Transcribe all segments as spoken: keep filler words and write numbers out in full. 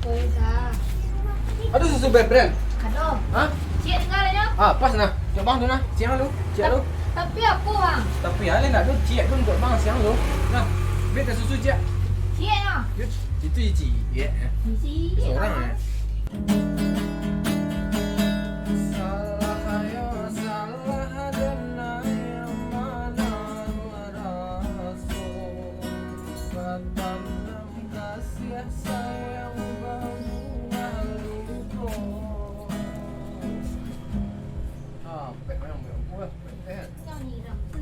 Oi, dah. Ado susu Bear Brand? Ado. Hah? Ciek tingga nyo. Ah, pas nah. Cok bang tu nah. Siang tu. Ciek tu. Tapi apo, Bang? Tapi ale nak tu ciek tu untuk bang siang tu. Nah, beta susu ciek. Ciek nah. Yo, itu ciek. Ciek. Seorang, Bang. Salah, yo, salah, dan yang mana raso. Batanam kasih sayang babuah luko. Ah, pek memang buah, pek. Yang nyiram tu.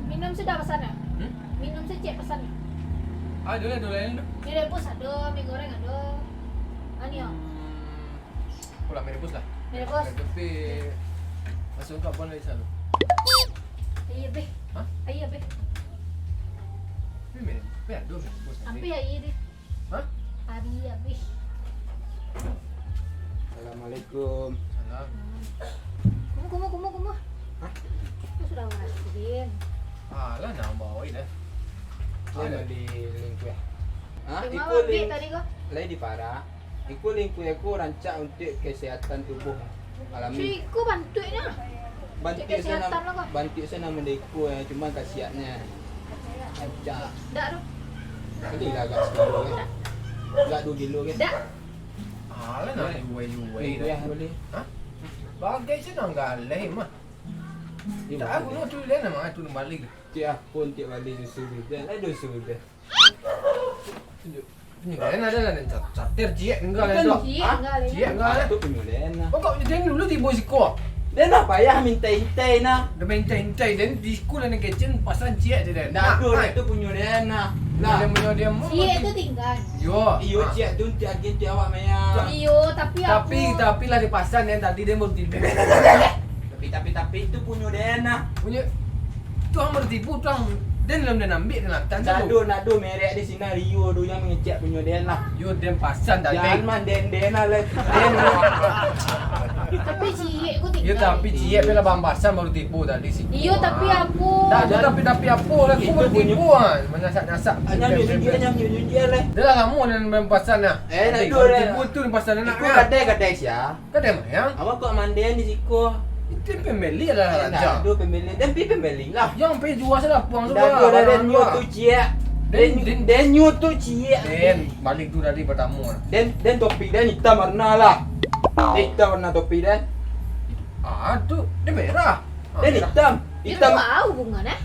Minum sudah pesan ya? Hmm? Minum saja pesan ya? Ah, dulu, dulu, dulu. Mi rebus ado, mi goreng ado. Ani, oh. Hmm. Pulang mi rebus lah. Mi rebus. Tapi masuk ke abang lagi selalu. Iya, beh. Hah? Iya, beh. Ini mi rebus. Tapi iya deh. Hah? Hari habis. Assalamualaikum. Salam. Kumu, kumu, kumu, kumu. Hah? Aku sudah ngasihin. Alah, nambah oi dah. Dia beli lingkuih. Hah? Iko ling-, tadi ko? Lai diparak. Iko lingkuih ko rancak untuak kesehatan tubuh alami. Ciko bantuaknya. Bantuak sana, bantuak sana mandeko ya, cuma kasiaknya. Rancak. Ndak tu. Balilah agak sepuluh kan. Agak dua kilo kan. Ndak. Alah, nak jual-jual. Lingkuih beli. Hah? Bagai senang galeh mah. Tak, aku nak tu dia nama tu balik. Tiap pun tiap balik susu dia. Ada susu dia. Tunjuk. Tunjuk, kan ada lah, dan cat-, catir ciek enggak lah, Dok. Ciek enggak lah. Ciek enggak lah. Tu punyo den lah. Oh, kok den dulu tibo siko? Den lah payah mintai-intai nah. Dah mintai-intai, den di siko lah, den kecen pasan ciek je, den. Dah tu, dah tu punyo den lah. Lah. Punyo den, punyo den. Ciek tu tinggal. Yo. Iyo, ciek tu nanti agen ti awak mayang. Iyo, tapi aku. Tapi, tapi lah dipasan, den, tadi den baru tibo. Tapi, tapi, tapi, itu punyo den lah. Punyo, tu ang baru tibo, tu ang, den lom den ambiak, den latang tu. Ndak ado, ndak ado merek di sini, Rio tu yang mangecek punyo den lah. Yo, den pasan dah, den. Jangan man, den, den lah, leh. Den. Tapi ciek ko tinggal. Yo, tapi ciek lah bang pasan baru tibo tadi siko. Iyo, tapi apo? Ndak ado tapi, tapi apo lah, aku baru tibo, ah. Manyasak-nyasak. Hanya tunjuk, hanya tunjuk, leh. Dah lah lamo den pasan lah. Eh, ndak ado, leh. Baru tibo tu den pasan nak. Iko kadai-kadai sia. Kadai mayang. Awak kok mandian di siko? Itu pembeli lah, eh, raja. Ndak ado pembeli. Den pi pembeli lah. Yang pi jua salah puang tu. Ndak ado, den nyo tu ciek. Den, den, den nyo tu ciek. Den, balik tu tadi pertama. Den, den topi den hitam warna lah. Den hitam warna topi den. Ah, tu dia merah. Ah, den merah. Hitam. Hitam. Itu bau bunga nah.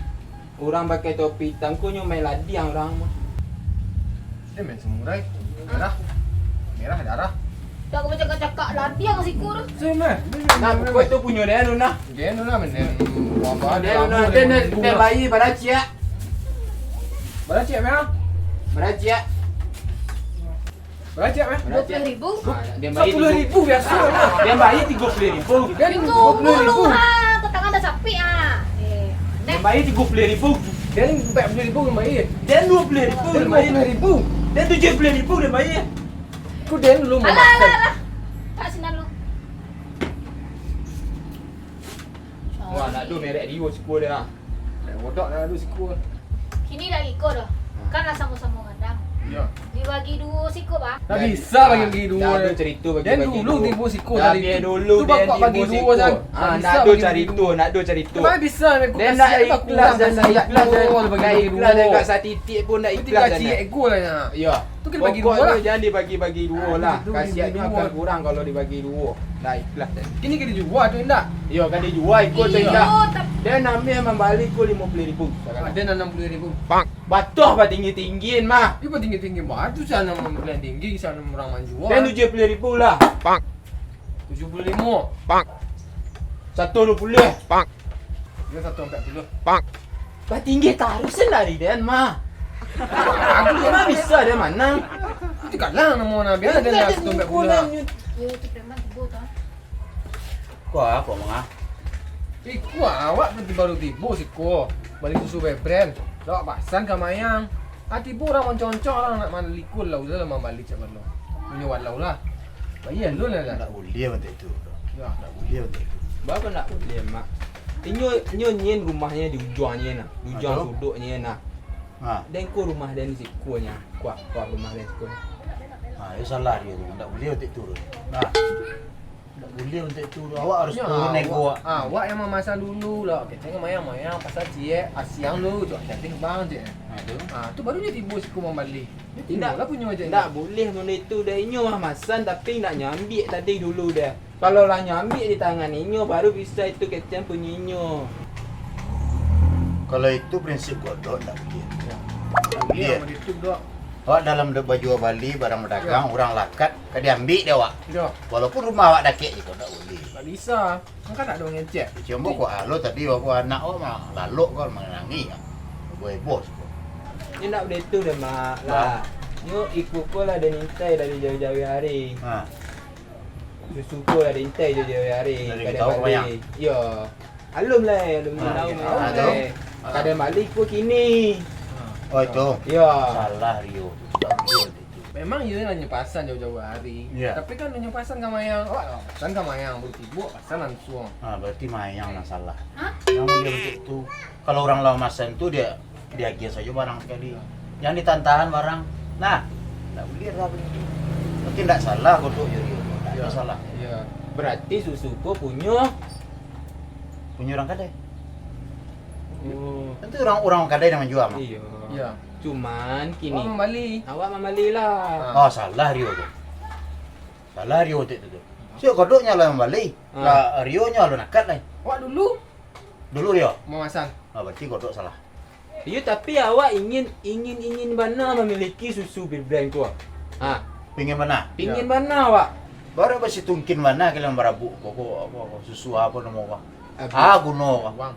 Urang pakai topi hitam ko nyo main ladiang urang mah. Dia main samurai. Merah. Merah darah. Dah aku cakak-cakak ladiang siko tu. Sini. Nah, pokok tu punyo dia tu nah. Dia tu nah, main. Dia tu nah, dia nak, dia bayi baraciak. Baraciak, mah? Baraciak. Baraciak, mah? Dua puluh ribu. Ah, dia bayi sepuluh ribu biasa lah. Dia bayi tiga puluh ribu. Dia tiga puluh ribu. Tunggu dulu, ha. Kau tangan dah sapik, ah. Eh, dia bayi tiga puluh ribu. Dia empat puluh ribu dia bayi. Dia dua puluh ribu dia bayi. Dia dua puluh ribu. Dia tujuh puluh ribu dia bayi. Kau dia dulu. Alah, alah, alah. Tak sinan lu. Wah, nak tu merek Rio siko dia. Merek bodak nak tu siko. Kini dah iko dah. Hmm. Kan lah samo-samo gadang. Ya. Dibagi duo siko, bah. Tak bisa bagi, bagi duo. Dah tu cerita bagi, bagi duo. Dulu tibo siko tadi. Dah dulu tu bapak bagi duo saja. Ah, nak tu cerita, nak tu cerita. Tak bisa, dia nak ikhlas dan nak ikhlas dan nak ikhlas dan kat satitik pun nak ikhlas dan nak. Ya. Tu kena bagi duo lah. Pokoknyo jangan dibagi-bagi duo lah. Kasiak nyo akan kurang kalau dibagi duo. Dah ikhlas dah. Kini ka dijua tu indak? Iyo, ka dijua iko tu indak. Dan namiah mambali ko limo puluah ribu. Ado anam puluah ribu. Batoh batinggi-tinggian mah. Iyo, batinggi-tinggi mah. Tu sana mambulan tinggi, sana urang manjua. Dan tujuah puluah ribu lah. Tujuah puluah limo. Satu dua puluah. Dia satu ampek puluah. Batinggi taruih sen dari den mah. Aku mah bisa den manang. Itu kalah namo nah, biar den lah satu ampek puluah. Yo, itu preman tibo tu. Kok ah, kok mangah? Iko awak nanti baru tibo siko. Bali susu Bear Brand. Awak pasan ka mayang. Ah, tibo urang mancongcong, urang nak malikun lah, udah lah mambali cak mano. Punyo walau lah. Bayia lu lah. Ndak buliah bantuak itu. Yo. Ndak buliah bantuak itu. Baa ndak buliah, Mak? Inyo, inyo nyian rumahnyo di ujuang nyian nah. Di ujuang suduk nyian nah. Ha. Den ko rumah den siko nyo. Kuah, kuah rumah den siko. Ha, yo salah dio tu. Ndak buliah untuak turun. Nah. Ndak buliah untuak turun. Awak harus turun nego awak. Ah, awak yang mamasan dulu lah. Kecek mayang-mayang pasal ciek, asiang lu, cok cantik bang, cek. Ha, tu. Ah, tu baru nyo tibo siko mambali. Nyo tibo lah punyo cek. Ndak buliah model itu, dah inyo mamasan tapi ndak nyo ambiak tadi dulu dah. Kalau lah nyo ambiak di tangan inyo, baru bisa itu kecek punyo inyo. Kalau itu prinsip Godok, ndak buliah. Ya. Ndak buliah. Model itu, Dok. Awak dalam de-, bajua bali, barang badagang, urang lakat, ka diambiak dek awak. Yo. Walaupun rumah awak dakek juo, ndak buliah. Ndak bisa. Kan ndak ado urang ngecek. Cuma ko alo tadi, awak anak awak mah lalok ko, manangih ko. Heboh-heboh siko. Nyo ndak buliah tu deh, Mak. Lah. Nyo iko ko lah den intai dari jauah-jauah hari. Ha. Susu ko lah den intai jauah-jauah hari. Dari ka den bali. Yo. Alun lai, alun lai. Ha, tahu. Ka den bali ko kini. Oh, itu. Yo. Salah Rio tu. Ndak buliah tu. Memang iyo lah nyo pasan jauah-jauah hari. Iya. Tapi kan nyo pasan ka mayang. Awak lah pasan ka mayang, baru tibo pasan langsuang. Ha, berarti mayang lah salah. Hah? Yang buliah untuak tu, kalau urang lah masan tu, dia diagiah sajo barang sakali. Jan ditahan-tahan barang. Nah, ndak buliah lah baitu. Berarti ndak salah Godok jo Rio. Ndak ado salah. Iya. Berarti susu ko punyo, punyo urang kadai. Oh. Tantu urang, urang kadai nan manjua mah. Iya. Iya. Cuman kini awak mambali. Awak mambali lah. Ah. Oh, salah Rio tu. Salah Rio tu, tu, tu. Sia Godoknyo lah mambali. Ah. Lah, Rionyo alun akad lai. Awak dulu. Dulu Rio. Mamasan. Ah, berarti Godok salah. Iyo, tapi awak ingin, ingin, ingin bana mamiliki susu brand tu. Ha. Pingin bana. Pingin bana awak. Baru basitungkin bana kalian barabuk ko, ko, ko, ko, susu apo namo ko? Abu. Ah, guno ko. Uang.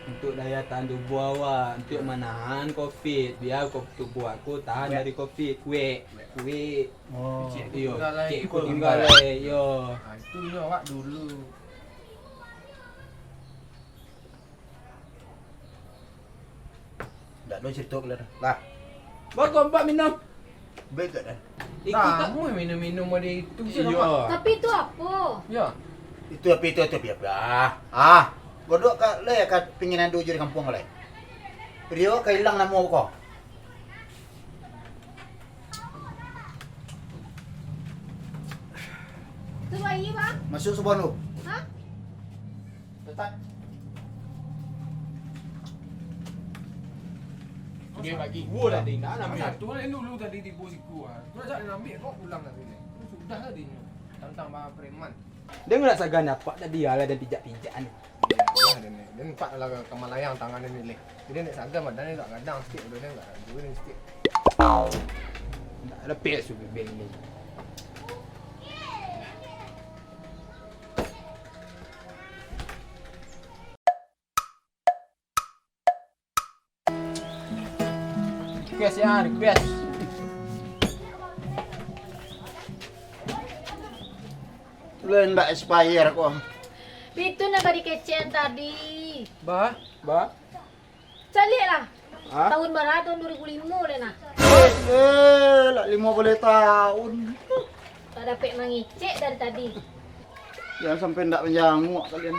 Untuak daya tahan tubuah awak, untuak manahan covid, bia ko-, tubuah aku tahan dari covid. Kuek, kuek. Oh. Iyo, kecek ko tingga lai, yo. Ah, itu inyo awak dulu. Ndak ado carito kalian. Lah. Bagus, Pak, minum. Baik gak dah. Ikut tak? Tamu minum-minum ado itu je. Iyo. Tapi itu apo? Ya. Itu apo, itu, itu apo, apo? Ah. Ah. Godok ka, lai ka pingin ado jo di kampuang lai. Rio ka ilang namo ko. Tu bayi, Bang. Masuk subuhan lu. Hah? Tetak. Dia bagi gua lah, Ding. Dah, dah, ambil. Satu lain dulu tadi tibo siku, ah. Tu dah cak nak ambil, kau pulang tadi, Ding. Sudah tadi ni. Tantang bah preman. Dia nggak sagan apa tadi, alah, dan pijak-pijak ni. Iyo, lah, dia ni. Dia nampak lah kamalayang tangan dia ni, leh. Jadi, nak sagan badan dia agak gadang sikit, badan dia agak turun sikit. Ndak lepek su bibir ni. Request ya, request. Lah ndak expire ko. Itu nan ka dikecekan tadi. Bah, bah. Caliak lah. Hah? Tahun bara, tahun dua ribu limo deh nah. Eh, eh, lah limo baleh tahun. Tak dapek mangecek dari tadi. Jangan sampai ndak manjanguk kalian.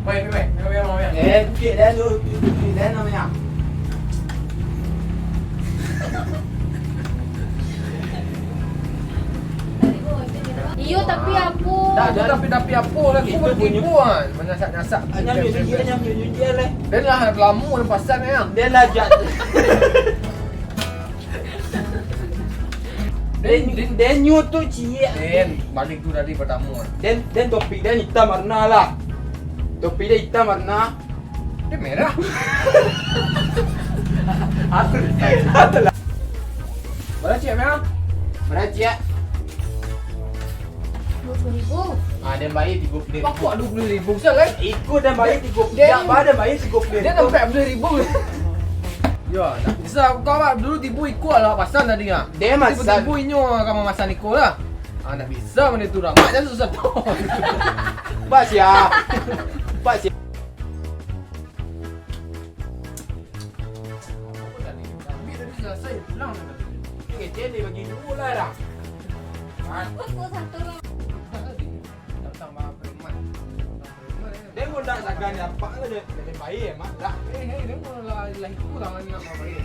Pai, pai, pai. Pai, pai, pai, pai. Eh, bukit dah tu, bukit dah namanya. Iyo, tapi apo? Tak ada tapi-tapi apo lah. Itu bunyi. Tibo kan. Manyasak-nyasak. Hanya nyunyi, hanya nyunyi lah. Dan lah lamo dah pasang ya. Dan lah jat. Den, den, den nyo tu ciek. Den, balik tu tadi pertama. Den, den topi den hitam warna lah. Topi den hitam warna. Dia merah. Atur. Atur lah. Bara ciek merah? Bara ciek? Dua puluh ribu. Ah, den bayar tigo puluh ribu. Pakok dua puluh ribu saja kan? Iko den bayar tigo puluh ribu. Dia, ba, den bayar tigo puluh ribu. Dia empat puluh ribu. Yo, tak bisa. Kau, Mak, dulu tibo iko lah pasang tadi, ah. Dia tibo-tibo inyo ka mamasan iko lah. Ah, tak bisa mana tu dah. Mak, jangan susah tu. Pak sia. Pak sia. Ambil tadi selesai, pulang dah tadi. Okey, dia ni bagi dua lah dah. Ah. Kau satu lah. Dah tadi. Sagan ni apak lah dia. Jadi baik, Mak. Dah, eh, eh, dia pun lah, lah itu tangan nak baik.